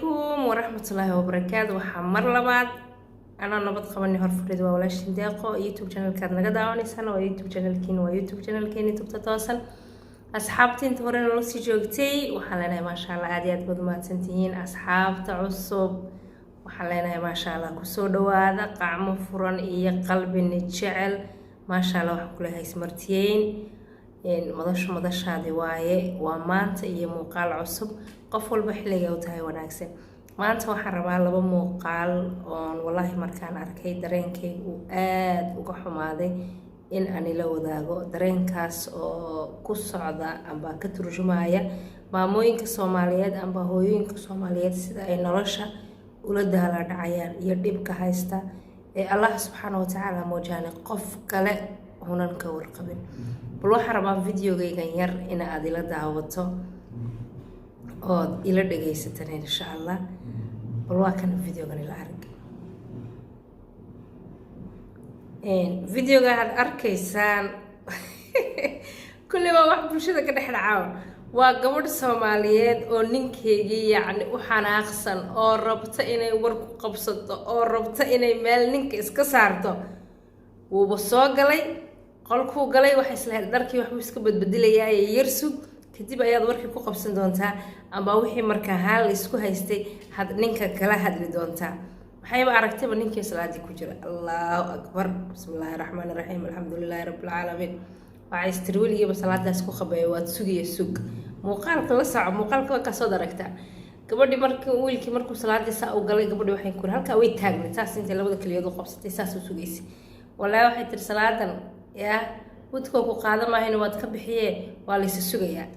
Calaykum waraxmatullaahi wabarakaatu. Waxaa mar labaad anaa nabad qabanay hor fadhida waa walaashin Deeqo. YouTube channelkaad naga daawanaysaan waa YouTube channelkiina, waa YouTube channelkeeni Tubta Toosan. Asxaabta inta hore nala sii joogtay waxaan leenahay, maasha Allah, aad iyo aad baad umahadsantihiin. Asxaabta cusub waxaan leenahay, maasha Allah, kusoo dhawaada qacmo furan iyo qalbini jecel. Maasha Allah, waxaan kuleeyahay ismartiyeyn, madashu madashaadi waaye. Waa maanta iyo muuqaal cusub, qof walba xilliga u tahay wanaagsan. Maanta waxaan rabaa laba muuqaal oon wallaahi markaan arkay dareenkayga uu aada uga xumaaday in aan ila wadaago, dareenkaas oo ku socda amba ka turjumaya maamooyinka Soomaaliyeed amba hooyooyinka Soomaaliyeed, sida ay nolosha ula daala dhacayaan iyo dhibka haysta ee Allah subxaana watacaala moojaane qof kale hunan ka warqabin. Bal waxaan rabaa videogaygan yar in aad ila daawato ood ila dhagaysatan, insha Allah. Bal waa kan videogan, ila arag. Videoga aad arkaysaan kulli waa wax bulshada ka dhex dhacaa. Waa gabadh Soomaaliyeed oo ninkeygii yacni u xanaaqsan, oo rabta inay war ku qabsato, oo rabta inay meel ninka iska saarto. Wuuba soo galay, qolkuu galay, waxay islahayd dharkii waxbuu iska badbedilayaa, yar sug, kadib ayaad warkii ku qabsan doontaa amba wixii markaa haal isku haystay had ninka kala hadli doontaa. Waxayba aragtayba ninkii salaadii ku jira. Allahu akbar, bismillaahi raxmaani raxiim, alxamdulilaahi rabbilcaalamiin. Waxay istiri weligiiba salaadaas ku qabeeya, waad sugaya. Sug, muuqaalka la soco, muuqaalka waa kasood aragtaa. Gabadhii markii wiilkii markuu salaadii saa u galay, gabadhii waxay kuri halkaa way taagnay saas, intay labada keliyood u qabsatay saas u sugaysay. Wallaahi waxay tiri, salaadan yaa wadkoo ku qaada maahayna, waad ka bixiyee, waa laysa sugayaa.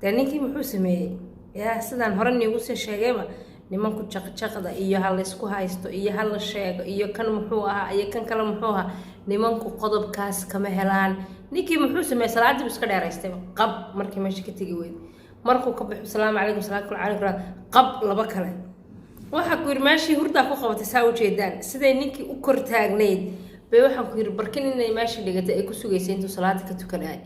Dee ninkii muxuu sameeyey? Yaa sidaan hore niigu sii sheegayba, nimanku jaqjaqda iyo ha laysku haysto iyo ha la sheego iyo kan muxuu ahaa iyo kan kale muxuu ahaa, nimanku qodobkaas kama helaan. Ninkii muxuu sameeyey? Salaadii buu iska dheeraystay. Qab, markii meesha ka tegi weyd, markuu ka baxo, salaamu calaykum, salaatu calaykum, qab, laba kale. Waxaa ku yidhi meeshii hurdaa ku qabatay. Saa ujeedaan siday ninkii u kor taagnayd bay, waxaan ku yidhi barkin inay meesha dhigatay ay ku sugaysay intuu salaada ka tukanayay.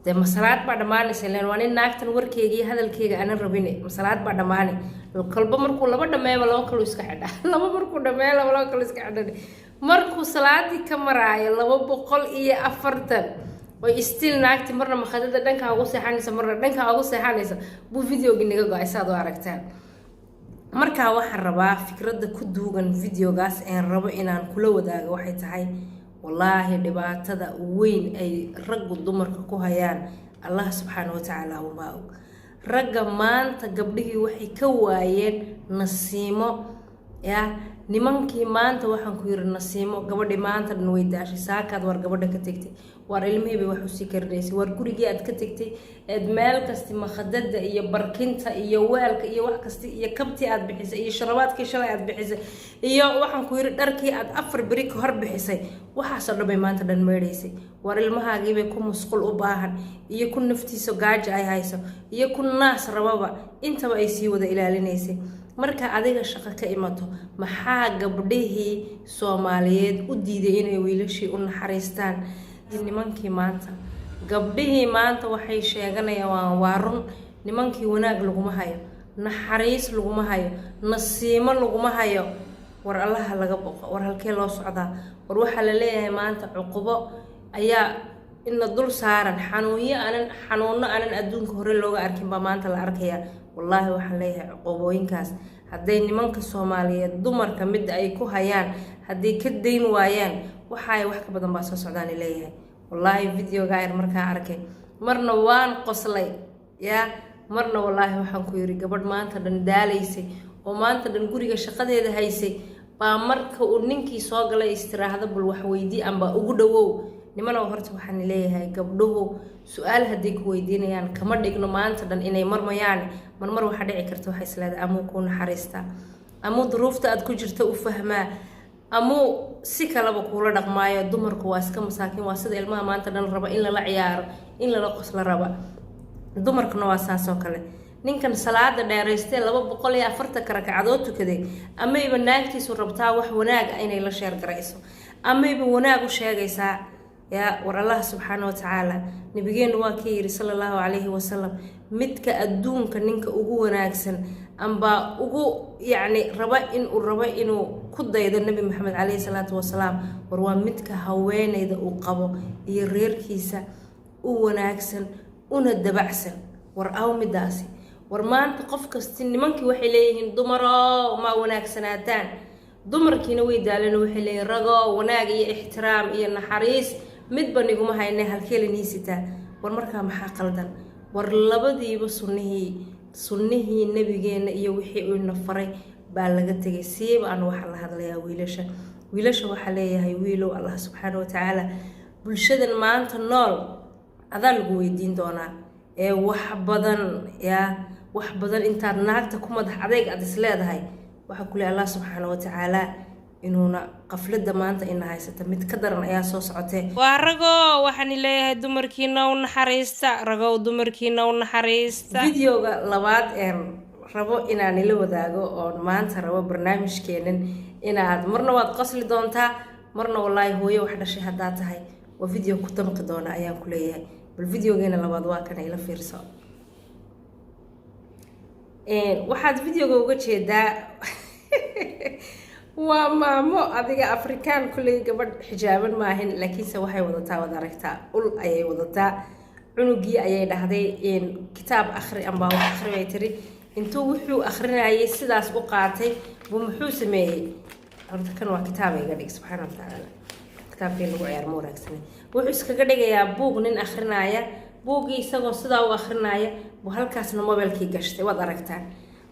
Dee ma salaad baa dhammaanaysa? Leen waa nin naagtan warkeyga iyo hadalkeyga aanan rabine, ma salaad baa dhammaanay? Kolba markuu laba dhameeyaba laba kaluu iska xidha, laba markuu dhameeyo laba kaluu iska xidhan. Markuu salaadii ka maraayo 240 oy still naagti marna makhadada dhankaa ugu seexanaysa, marna dhankaa ugu seexanaysa, buu videogii naga go-ay, saad u aragtaan. Markaa waxaan rabaa fikradda ku duugan videogaas een rabo inaan kula wadaago waxay tahay, wallaahi dhibaatada weyn ay raggu dumarka ku hayaan Allah subxaana watacaala unbaa og. Ragga maanta gabdhihii waxay ka waayeen nasiimo. Yaa nimankii maanta, waxaan ku yiri nasiimo, gabadhii maanta dhan way daashay. Saakaad waar gabadha ka tegtay, waar ilmihiibay wax usii karinaysay, waar gurigii aad ka tegtay eed meel kasti makhadada iyo barkinta iyo weelka iyo wax kasti iyo kabtii aad bixisay iyo sharabaadkii shalay aad bixisay iyo waxaan ku yiri dharkii aad 4 beri ka hor bixisay, waxaasoo dhan bay maanta dhan meedhaysay. Waar ilmahaagiibay ku musqul u baahan iyo ku naftiisa gaaja ay hayso iyo ku naas rababa, intaba ay sii wada ilaalinaysay. Marka adiga shaqo ka imato, maxaa gabdhihii Soomaaliyeed u diiday inay wiilashii u naxariistaan? Nimankii maanta, gabdhihii maanta waxay sheeganayaan waa run, nimankii wanaag laguma hayo, naxariis laguma hayo, nasiimo laguma hayo. War Allaha laga boqo, war halkee loo socdaa? War waxaa la leeyahay maanta cuqubo ayaa ina dul saaran, xanuunyo aanan xanuuno aanan adduunka hore looga arkin baa maanta la arkayaa. Wallaahi waxaan leeyahay, cuqubooyinkaas hadday nimanka Soomaaliyeed dumarka midda ay ku hayaan hadday ka dayn waayaan, waxaay wax ka badan baa soo socdaan leeyahay. Wallaahi videoga yar markaa arkay, marna waan qoslay, yaa marna wallaahi waxaan ku yiri, gabadh maanta dhan daalaysay oo maanta dhan guriga shaqadeeda haysay baa marka uu ninkii soo galay istiraahdo, bal wax weydii amba ugu dhawow. Nimanow, horta waxaan leeyahay, gabdhuhu su-aal hadday ku weydiinayaan kama dhigno maanta dhan inay marmayaan. Marmar waxaa dhici karta waxay isleedahay amuu kuu naxariistaa, amuu duruufta aad ku jirta u fahmaa, amuu si kaleba kuula dhaqmaayo. Dumarku waa iska masaakiin, waa sida ilmaha maanta dhan raba in lala ciyaaro, in lala qoslo raba. Dumarkuna waa saas oo kale. Ninkan salaada dheeraystee 240-ka ragcadood tukaday, amayba naagtiisu rabtaa wax wanaag ah inay la sheergarayso, amayba wanaag u sheegaysaa. Yaa war Allah subxaana watacaala, nabigeenu waa ka yiri sala Allahu calayhi wasalam, midka adduunka ninka ugu wanaagsan Amba ugu yacni raba inuu rabo inuu ku daydo Nebi Maxamed caleyhi salaatu wasalaam. War waa midka haweeneyda uu qabo iyo reerkiisa u wanaagsan una dabacsan. War aw midaasi? War maanta qof kasti, nimankii waxay leeyihiin, "Dumarow, maa wanaagsanaataan?" Dumarkiina way daaleen, waxay leeyihiin, "Rago, wanaag iyo ixtiraam iyo naxariis midba niguma hayne, halkee laniisitaa?" War markaa maxaa qaldan? War labadiiba sunnihii nabigeenna iyo wixii uuna faray baa laga tegay. Siiba anu waxaa la hadlayaa wiilasha. Wiilasha waxaa leeyahay, wiilow, Allah subxaana watacaala bulshadan maanta nool adaa lagu weydiin doonaa. Ee wax badan yaa wax badan intaad naagta ku madax adeyg aad is leedahay, waxaa kule Allah subxaana watacaala inuuna qaflada maanta ina haysata mid ka daran ayaa soo socotee. Waa rago, waxaan leeyahay, dumarkiina u naxariista. Ragow, dumarkiina u naxariista. Videoga labaad een rabo inaan ila wadaago oon maanta rabo barnaamijkeenan inaad marna waad qosli doontaa, marna wallaahi hooyo wax dhashay haddaa tahay waa video ku damqi doona ayaan ku leeyahay. Bal videogeena labaad waa kana, ila fiirso. Waxaad videoga uga jeedaa waa maamo adiga Afrikaan, kulley gabadh xijaaban maahin, laakiinse waxay wadataa waad aragtaa, ul ayay wadataa. Cunugii ayay dhahday, "Kitaab akhri ambaa wax akhri," bay tiri. Intuu wuxuu akhrinayay sidaas u qaatay buu muxuu sameeyey? Horta kan waa kitaab iga dhig, subxaana watacaala, kitaabkii lagu ciyaar ma wanaagsana. Wuxuu iskaga dhigayaa buug nin akhrinaya. Buuggii isagoo sidaa u akhrinaya buu halkaasna mobilkii gashtay, waad aragtaan.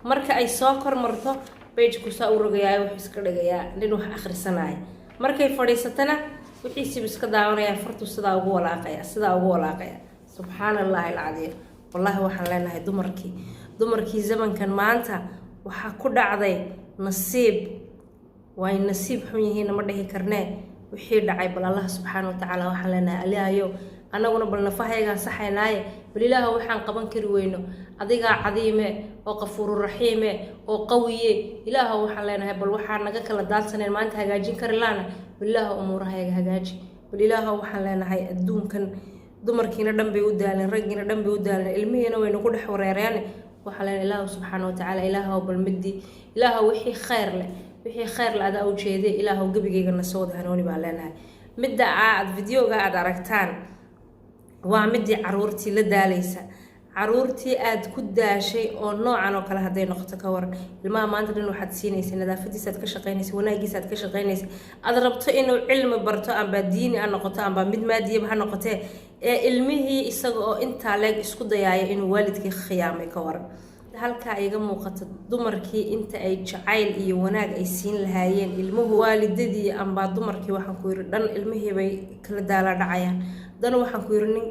Marka ay soo kor marto page-ku saa u rogayaa, wuxuu iska dhigayaa nin wax akhrisanaya. Markay fadhiisatana wixiisiibu iska daawanayaa, fartuu sidaa ugu walaaqaya, sidaa ugu walaaqaya. Subxaana Allahi alcadiim. Wallaahi waxaan leenahay dumarkii zamankan maanta waxaa ku dhacday nasiib way nasiib xun yihiinna ma dhihi karnee. Wixii dhacay bal Allah subxaana watacaala waxaan leenahay, Alihayo, annaguna bal nafahayagaan saxaynaaye, bal Ilaaha waxaan qaban kari weyno adigaa cadiime oo qafuururaxiime oo qawiye. Ilaaha waxaan leenahay, bal waxaa naga kala daadsaneen maanta hagaajin kari laana, bal Ilaaha umuurahayaga hagaaji. Bal Ilaaha waxaan leenahay, adduunkan dumarkiina dhan bay u daaleen, raggiina dhan bay u daaleen, ilmihiina way nagu dhex wareereen. Waxaan leenahay, Ilaahu subxaana watacaala, Ilaahow bal midii, Ilaahow wixii khayr leh, wixii khayr leh adaa ujeeday, Ilaahow gebigayga na soo wada hanuuni baan leenahay. Midda aad videoga aad aragtaan waa midii caruurtii la daalaysa, caruurtii aad ku daashay oo noocan oo kale hadday noqoto ka waran? Ilmaha maanta dhan waxaad siinaysa, nadaafadiisa aad ka shaqaynaysa, wanaagiisa aad ka shaqaynaysa, aad rabto inuu cilmi barto, amba diini ha noqoto amba mid maadiyaba ha noqotee, ee ilmihii isaga oo intaa leeg isku dayaaya inuu waalidkii khiyaamay, ka waran? Halkaa iga muuqata dumarkii inta ay jacayl iyo wanaag ay siin lahaayeen ilmuhu waalidadii ambaa dumarkii, waxaan ku yiri, dhan ilmihii bay kala daala dhacayaan, dan waxaan ku yiri nin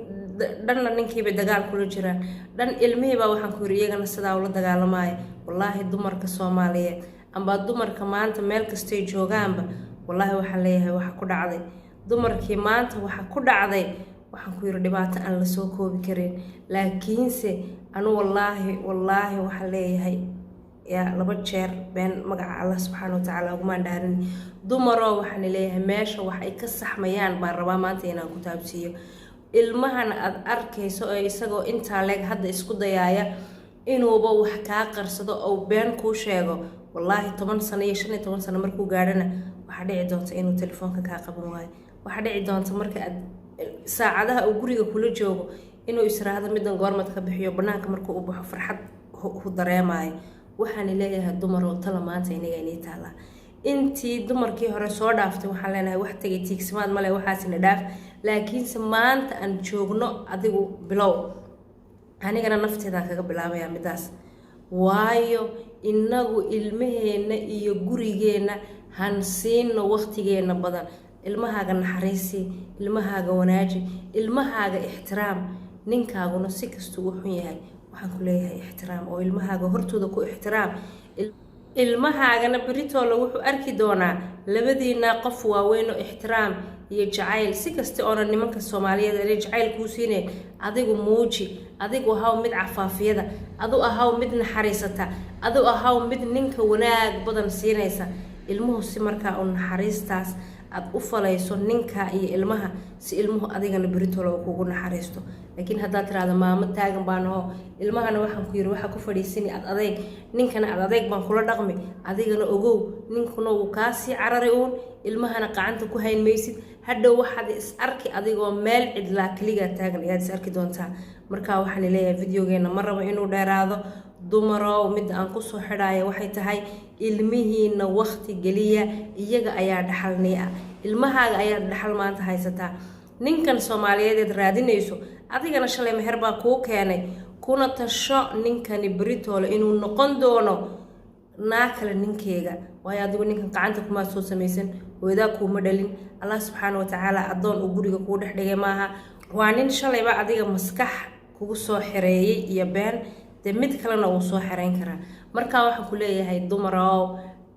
dhanna ninkiibay dagaal kula jiraan, dhan ilmihiibaa waxaan ku yiri iyagana sidaa ula dagaalamaya. Wallaahi dumarka Soomaaliyeed ambaa dumarka maanta meel kastay joogaanba, wallaahi waxaan leeyahay, waxa ku dhacday dumarkii maanta, waxa ku dhacday waxaan ku yiri dhibaato aan lasoo koobi karin. Laakiinse anu wallaahi, wallaahi waxaan leeyahay, yaa laba jeer been magaca Allah subxaana watacaala ugumaan dhaarin. Dumaroo waxaan leeyahay, meesha wax ay ka saxmayaan baan rabaa maanta inaan ku taabsiiyo. Ilmahan aad arkayso ee isagoo intaa leeg hadda isku dayaaya inuuba wax kaa qarsado oo been kuu sheego, wallaahi 10 sano iyo 15 sano markuu gaadhana waxaa dhici doonta inuu telefoonka kaa qaban waayo. Waxaa dhici doonta marka aad saacadaha uu guriga kula joogo inuu israahdo middan goormad ka bixiyo banaanka, markuu u baxo farxad hu dareemayo. Waxaan leeyahay, dumaroo, tala maanta inaga inii taalaa. Intii dumarkii hore soo dhaaftay waxaan leenahay, wax tagay tiigsamaad male, waxaasina dhaaf. Laakiinse maanta aan joogno, adigu bilow, anigana nafteedaan kaga bilaabayaa midaas. Waayo inagu ilmaheenna iyo gurigeenna han siino waqtigeenna badan. Ilmahaaga naxariisi, ilmahaaga wanaaji, ilmahaaga ixtiraam. Ninkaaguna si kastuu u xun yahay, waxaan ku leeyahay ixtiraam oo ilmahaaga hortooda ku ixtiraam. Ilmahaagana beritoola wuxuu arki doonaa labadiina qof waaweyn oo ixtiraam iyo jacayl. Si kasta oona nimanka Soomaaliyeed ana jacayl kuu siineen, adigu muuji. Adigu ahaw mid cafaafiyada, adu ahaw mid naxariisata, adu ahaw mid ninka wanaag badan siinaysa. Ilmuhu si markaa u naxariistaas Aad u falayso ninka iyo ilmaha, si ilmuhu adigana beritolo kugu naxariisto. Laakiin haddaad tiraahdo maamo taagan baan aho, ilmahana waxaan ku yiri waxaa ku fadhiisani ad adeyg, ninkana ad adeyg baan kula dhaqmi, adigana ogow ninkuna wuu kaasii carari uun, ilmahana qacanta ku hayn maysid. Hadhow waxaad is arki adigoo meel cidlaa keligaa taagan ayaad is arki doontaa. Marka waxaan leeyahay, videogeena ma rabo inuu dheeraado. Dumarow, midda aan kusoo xidhaya waxay tahay, ilmihiina waqti geliya, iyaga ayaa dhaxalnii ah. Ilmahaaga ayaad dhaxal maanta haysataa. Ninkan Soomaaliyeedeed raadinayso, adigana shalay meher baa kuu keenay. Kuna tasho ninkani beritoole inuu noqon doono naa kale ninkeega, waayo adigu ninkan gacanta kumaad soo samaysan, hooyadaa kuuma dhalin, Allah subxaana watacaala addoon uu guriga kuu dhex dhigay maaha. Waa nin shalayba adiga maskax kugu soo xereeyey iyo been, dee mid kalena uu soo xereyn karaa. Marka waxaan ku leeyahay, dumarow,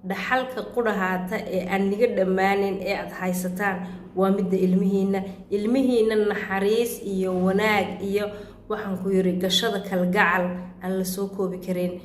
dhaxalka qudhahaata ee aan niga dhammaanin ee aada haysataan waa midda ilmihiina. Ilmihiina naxariis iyo wanaag iyo, waxaan ku yiri, gashada kalgacal aan la soo koobi karin.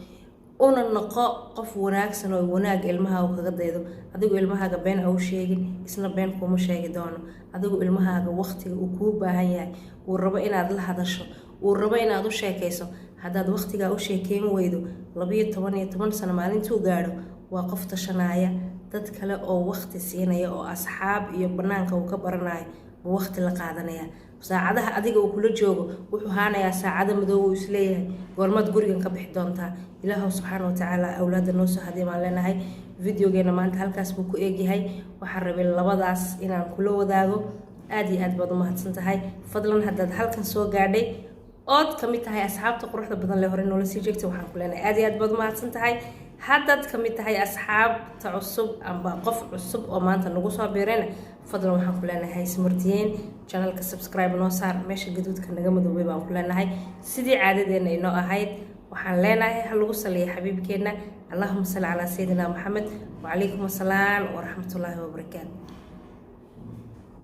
Una noqo qof wanaagsan oo wanaag ilmahaaga kaga daydo. Adigu ilmahaaga been ha u sheegin, isna been kuma sheegi doono. Adigu ilmahaaga waqtiga uu kuu baahan yahay, uu rabo inaad la hadasho, uu rabo inaad u sheekayso, haddaad waqtigaa u sheekeyn weydo, 12 iyo 10 sano maalintuu gaadho, waa qof tashanaya, dad kale oo waqti siinaya oo asxaab iyo banaanka uu ka baranayo buu waqti la qaadanaya. Saacadaha adiga uu kula joogo wuxuu haanayaa saacado madoow, uu isleeyahay goormaad gurigan ka bixi doontaa. Ilaahu subxaana watacaala awlaadda noo soo hadiya baan leenahay. Videogeena maanta halkaas buu ku eegyahay. Waxaan rabay labadaas inaan kula wadaago. Aada iyo aad baad u mahadsan tahay. Fadlan, haddaad halkan soo gaadhay ood ka mid tahay asxaabta quruxda badan lee hore noola sii jeegtay, waxaan ku leenahay aad iyo aad baad u mahadsan tahay. Haddaad ka mid tahay asxaabta cusub amba qof cusub oo maanta nagu soo biirayna, fadlan waxaan ku leenahay ismurtiyeen, channelka subscribe noo saar, meesha gaduudka naga madoobay baan ku leenahay. Sidii caadadeena inoo ahayd, waxaan leenahay ha lagu saliya xabiibkeenna. Allahuma salli calaa sayidina Maxamed wacalaykum assalaam waraxmatullaahi wabarakaatu.